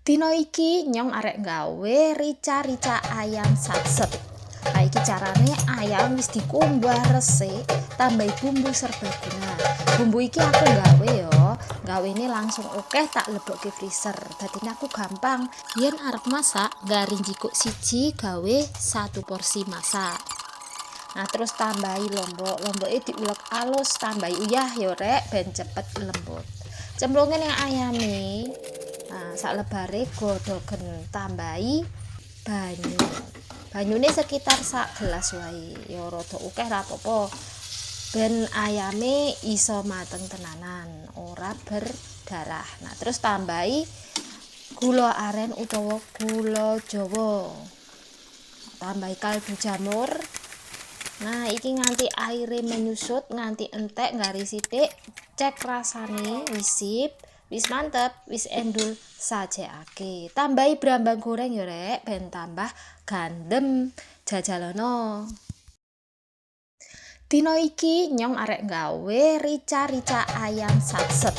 Dina iki nyong arek gawe rica-rica ayam satset. Nah, iki carane ayam wis dikumbah resik, tambahi bumbu serbaguna. Bumbu iki aku gawe yo, gawene langsung akeh tak lebokke freezer. Dadine aku gampang. Yen arep masak, gari njikuk siji gawe satu porsi masak. Nah, terus tambahi lombok, lomboke diulek alus, tambahi uyah yo rek ben cepet lembut. Cemplungin yang ayame. Nah, sak lebare godhogen tambahi banyu. Banyune sekitar sak gelas wae. Ya rada akeh ra apa-apa. Ben ayame iso mateng tenanan, ora berdarah. Nah, terus tambahi gula aren utawa gula Jawa. Tambahi kaldu jamur. Nah, iki nganti aire menyusut, nganti entek gari sithik, cek rasane wis sip, wis mantep, wis endul, sajekake. Tambahi brambang goreng ya rek, ben tambah gandem. Jajalono. Dina iki nyong arek gawe rica-rica ayam satset.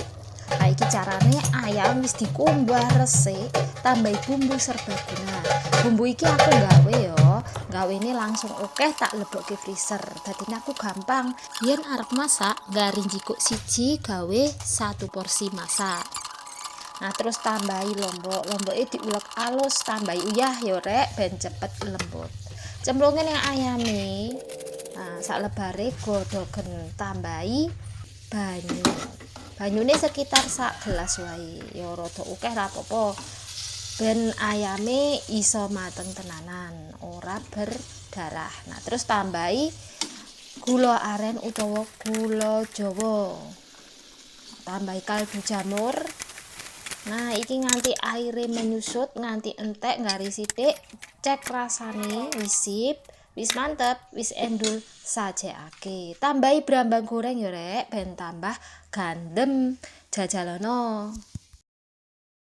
Nah, iki carane ayam wis dikumbah resik, tambahi bumbu serbaguna. Bumbu iki aku gawe yo, gawene langsung akeh tak lebokke freezer. Dadine aku gampang. Yen arep masak, gari njikuk siji gawe satu porsi masak. Nah, terus tambahi lombok, lomboke diulek alus, tambahi uyah yo rek ben cepet lembut. Cemplungin yang ayame. Nah, sak lebare godhogen tambahi banyu. Banyune sekitar sak gelas wae. Ya rada akeh ra apa-apa. Ben ayame iso mateng tenanan, ora berdarah. Nah, terus tambahi gula aren utawa gula Jawa. Tambahi kaldu jamur. Nah, iki nganti aire menyusut, nganti entek gari sithik, cek rasane wis sip, wis mantep, wis endul, sajekake. Tambahi brambang goreng ya rek, ben tambah gandem. Jajalono.